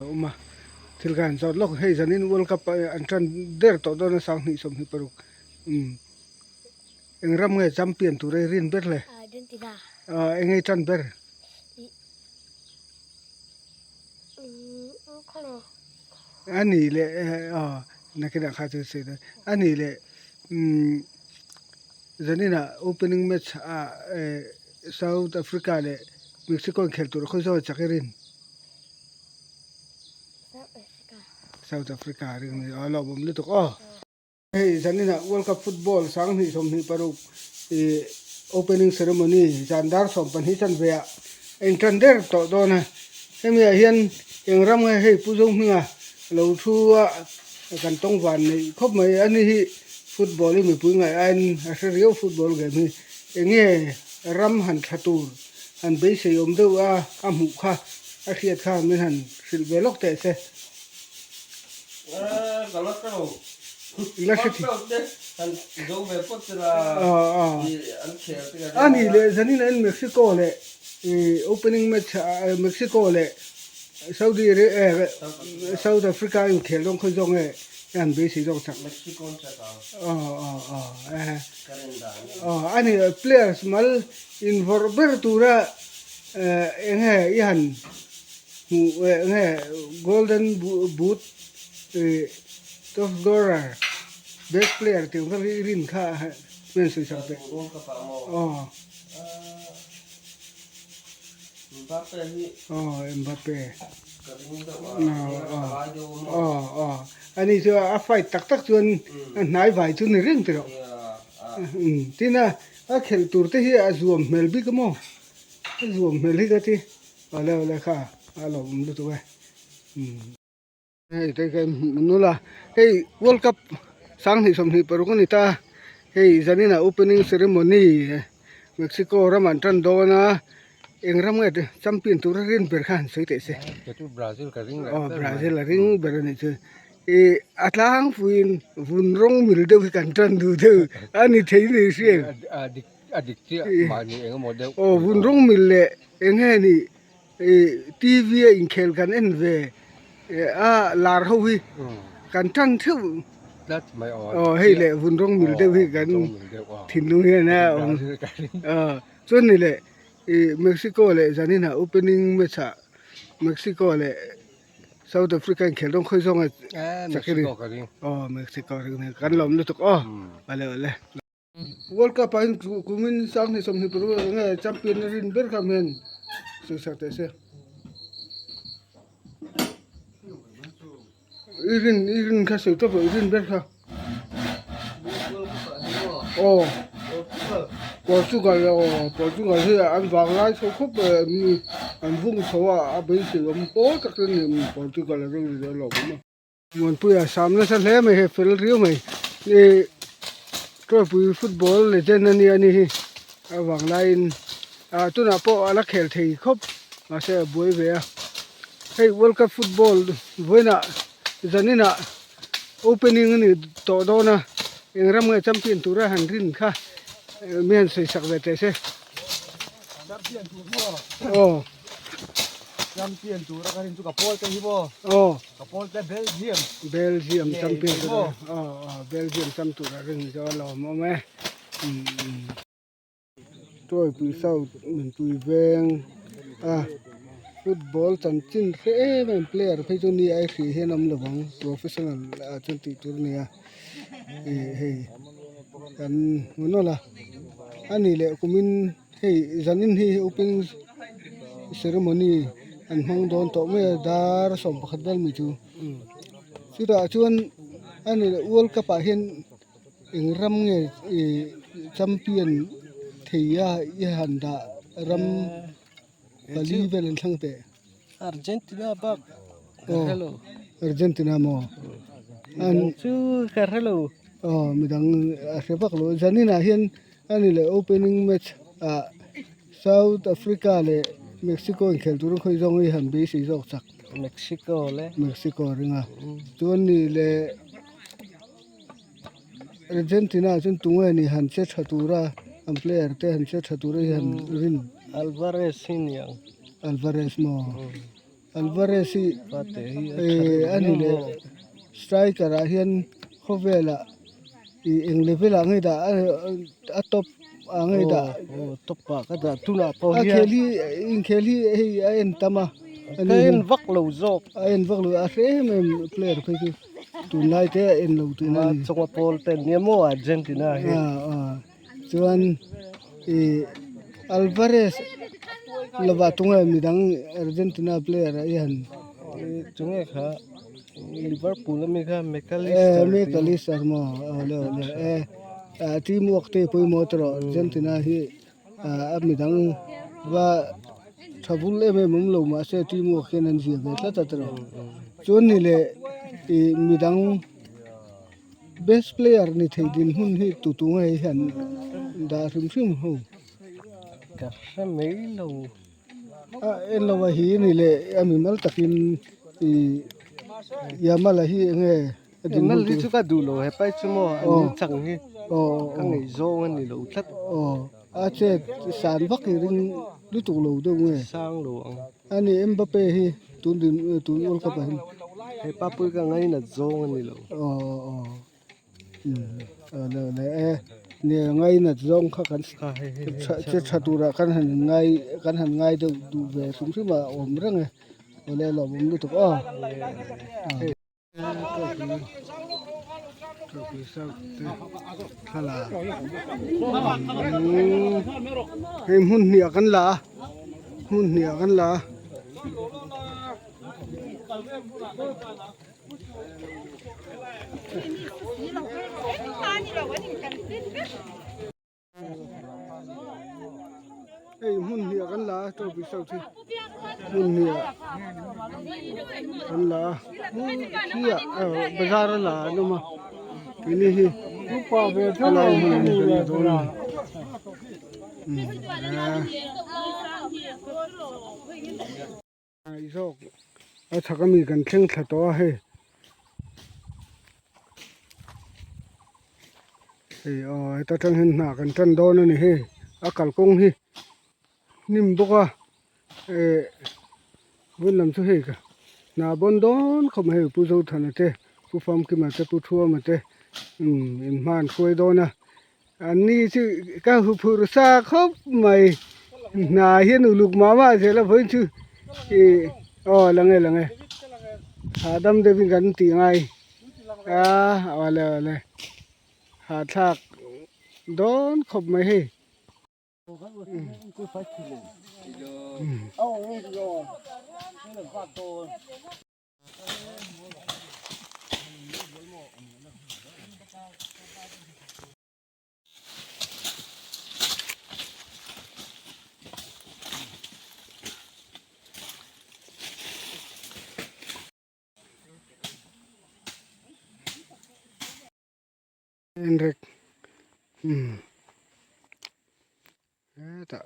Awm a, thil kha an zawt lawk hei zanin world cup an tan der tawh dawn a 2026 umm eng ram nge champion tur ei rin ber le Argentina ah eng ei tan ber a ni leh ah nakinah kha chu sawi dawn a ni leh umm zaninah opening match ah eh South Africa leh Mexico inkhelh tur khawi zawk chak i rin. South Africa ring ni a lawmawm lutuk aw. Hei zaninah World Cup Football 2026 ih opening ceremony zan dar 12 chanve ah a intan der tawh dawn a. Hemi ah hian eng ram nge hei Pu Zohminga lo thu a kan tawng van neih khawp mai a ni hi football hi mipui ngaih aiin a hre riau football game hi eng nge ram han tha tur han beisei awm deuh a a hmuh kha a hriat kha min han hrilh ve lawk teh se. Ka la hre lo. I la hre thei. Han zo ve phawt che la an khel te ka A nih leh zanin in Mexico leh opening match Mexico leh Saudi South Africa inkhel dawn khawi zawk nge i han beisei zawk chak. Mexico an chak ang. Ka rin dan a ni. A nih players mal Invawrh ber tura eng nge i han hmuh eng nge golden boot ih top scorer best player tih ang vel hi i rin kha hmel sawi sak teh aw aw Mbappe aw aw aw ani chu a fight tak tak chuan a hnai vai chu ni reng tawh tin a. A khelh tur te hi a zuam hmel bik a maw? A zuam hmel hi ka ti. Awle awle kha a lo awm lutuk e. Umm. Hei te ka hmuh nul a. Hei World Cup 2026 a ni ta. Hei zaninah opening ceremony Mexico ram an tan dawn a. Eng ram nge champion tura rin ber kha han sawi teh se. Kei chu Brazil ka ring leh ber mai. Aw Brazil a ring ber a nih chu. Ih a tlangpuiin vun rawng mil deuh hi kan tan duh deuh a ni thei ni hriat. A dik a dik chiah mahni eng emaw deuh. Aw vun rawng mil leh eng nge ni ih T_V a inkhel kan en ve a lar ho hi kan tan theuh. Tlat mai aw. Aw hei leh vun rawng mil deuh hi kan thinlung hian a awm. Aw chuan ni leh ih Mexico leh zaninah opening match ah Mexico leh South Africa in khelh dawn khawi zawng a chak i ring aw Mexico ring nen kan lawm lutuk aw ale ale World Cup ah hian kumin 2026 eng nge champion a rin ber kha hian sawi sak teh se i rin i rin kha sawi tawp rawh i rin ber kha. Aw Portugal aw Portugal hi an vang lai chho khawp mai an vung chho a a beisei awm pawl tak te ni Portugal a ring ri lo awm a. Muanpuia sam nasa hle mai hei fel riau mai ih Tawipui football legend a nia ni hi a vang laiin ah tunah pawh a la khel thei khawp mahse a buai ve a hei world cup football vawiinah zaninah. Opening a ni tawh dawn a, eng ram nge champion tura han rin kha mi han sawi sak ve teh se. Champion tur maw? Aw. Champion tura ka rin chu ka pawl te hi maw? Aw. Ka pawl te Belgium. Belgium champion tur. Aw aw Belgium cham tura rin chu a lawmawm e. Umm. Tawipui South mipui veng a football chanchin hre em em player phei chu ni ai hrih hian awm lovang professional ah chuan tih tur a ni a ih hei kan hmu nawlh a a nih leh kumin hei zanin hi opening ceremony an hmang dawn tawh mai a dar 11 vel mai chu chutah chuan a nih leh world cup ah hian. Eng ram nge ih champion thei a i han dah ram pali vel an thlang teh. Argentina bak ka hre lo. Argentina maw? Midang chu ka hre lo. Aw midang a hre vak lo. Zaninah hian a ni leh opening match ah South Africa leh Mexico inkhel tur khawi zawng hi han beisei zawk chak. Mexico le. Mexico ringa. Chuan ni leh. Argentina chuan tunge ni han che tha tura an player te han che tha tura hi han rin Alvarez hi ni ang Alvarez maw. Alvarez hi eh a ni leh striker ah hian khawvel ah ih eng level ah nge dah a top ah nge dah top ah ka dah tunah pawh a hian khel hi inkhel hi hei a en tam a ka en vak lo zawk a en vak lo a hre em em player phei chu tunlai te a en lo tihna a ni chunga pawl te nia maw Argentina hi chuan ih Alvarez lovah tunge midang Argentina player ah hian tunge kha Liverpool ami kha McAllister McAllister maw awle awle e team work te pawimawh tawh Argentina hi a midang va tha bul em em awm lo mahse team work hian an zia ve tlat a tawh chuan ni leh ih midang. Best player ni thei din hun hi tu tu nge hian dah hrim hrim ho. Ka hre mai lo. A en lo a hi ni le a mi mal takin i Yamal a hi enge a din hun hi chu ka duh lo hepai chu maw an chang hi ka ngaihzawng a ni lo tlat. Aw a chet san vak hi ring lutuk lo deuh nge. Sang lo ang. A ni Mbappe hi tun din tun World Cup ah hian. He pa pui ka ngainat zawng a ni lo. Aw aw awle awle e nia ngainat zawng kha kan che tha turah kan han ngai kan han ngai deuh duh ve hrim hrim a awm reng e awle lawmawm lutuk aw. Hei hmun hnih ah kan la a hmun hnih ah kan la a. Hei hmun hnih ah kan la a trophy south hi hmun hnih ah kan la a khi ah bazar a la an awm a keini hi helai hmun ah hian kan la dawn a ni umm zawk a chhak ami kan thleng thla tawh a hei hei aw heta tang hian hna kan tan dawn a ni hei a kalkawng hi hnim bawk a eh vun lam chu hei ka hna bawn dawn khawp mai hei pu Zothana te pu Famkima te pu Thuama te umm inhma an hruai dawn a. An ni chu ka hu phur sa khawp mai hna hian uluk mah mah zel a vawiin chu ih aw lang e lang e hahdam deuhin kan tih ngai a awle awle hahthlak dawn khawp mai hei. Enrek hetah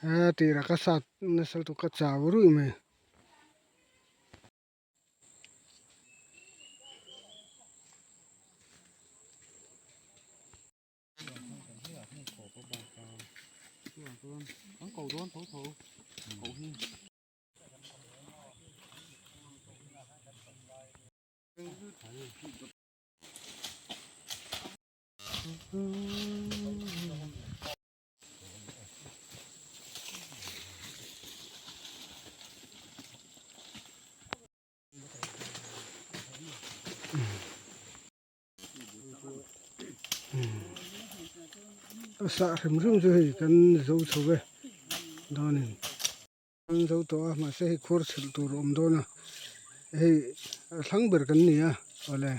he tirah ka sat nasa lutuk ka chau ruih mai. A sah hrim hrim chu hei kan zo chho e dawnin. An zo tawh a mahse hei khur chhilh tur a awm dawn a hei a thlang ber kan ni a awle.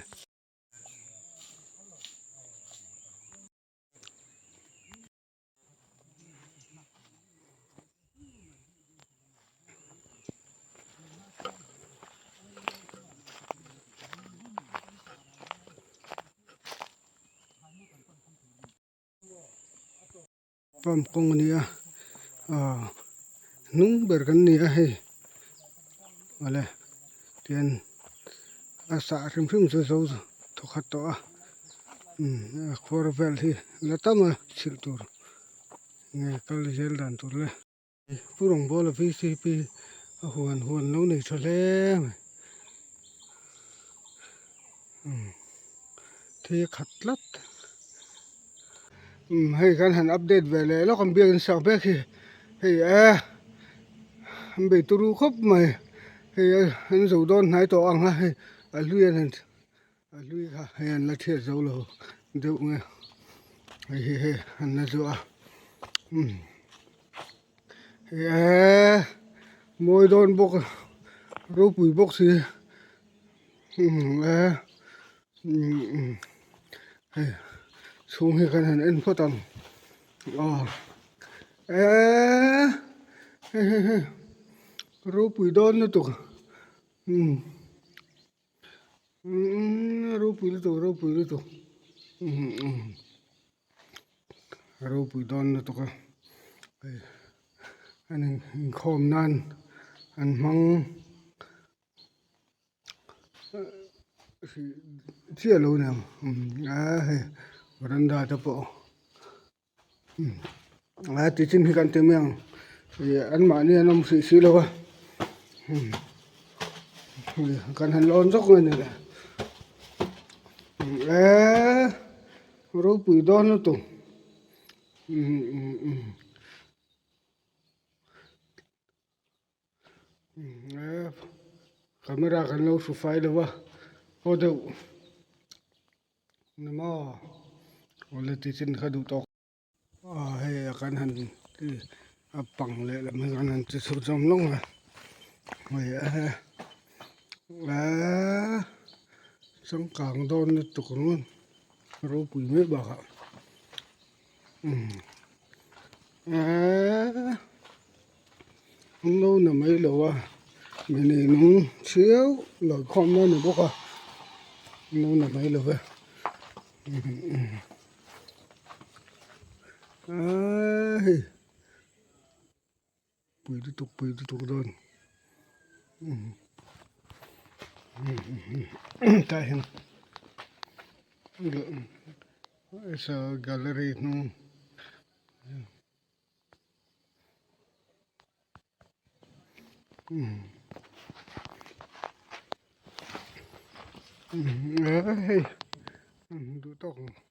Pump kawng a ni a aw hnung ber kan ni a hei awle tian a sah hrim hrim chu zo thawkhat tawh a umm a khuar vel hi la tam a chhilh tur nge kal zel dan tur le. Pu Rawngbawla vcp a huan huan lo nei tha hle mai umm thil a khat tlat umm hei kan han update ve leh lawk ang biakin sak vek hi hei e an bei turu khawp mai hei an zo dawn hnai tawh ang a hei a hlui an han A hlui kha hei an la chhiat zo lo deuh nge hei hi hei an la zuah a umm hei eee mawi dawn bawk a ropui bawk si umm eee umm hei chhung hi kan han en phawt ang aw eee hei hei hei ropui dawn lutuk umm. Umm ropui lutuk ropui lutuk umm ropui dawn lutuk a hei an inkhawm nan an hmang hrih chiah lo aniang a hei varanda te pawh a ti chin hi kan ti mai ang ih anmahni an awm hrih si lo a kan han lawn zawk mai a ni le eee ropui dawn lutuk umm camera kan lo hru fai lo a aw deuh. Ni maw awle ti chin kha duh tawk a hei a kan han a pang leh lam hi kan han ti chhun zawm lawng a hei a eee changkang dawn lutuk ringawt ropui mai bakah umm eee an lo na mai lo a mi neinung chiau lo khawm na ni bawk a an lo na mai lo ve aaa hei pui lutuk pui lutuk dawn tah hian gallery hnung. Hei duh tawk ang.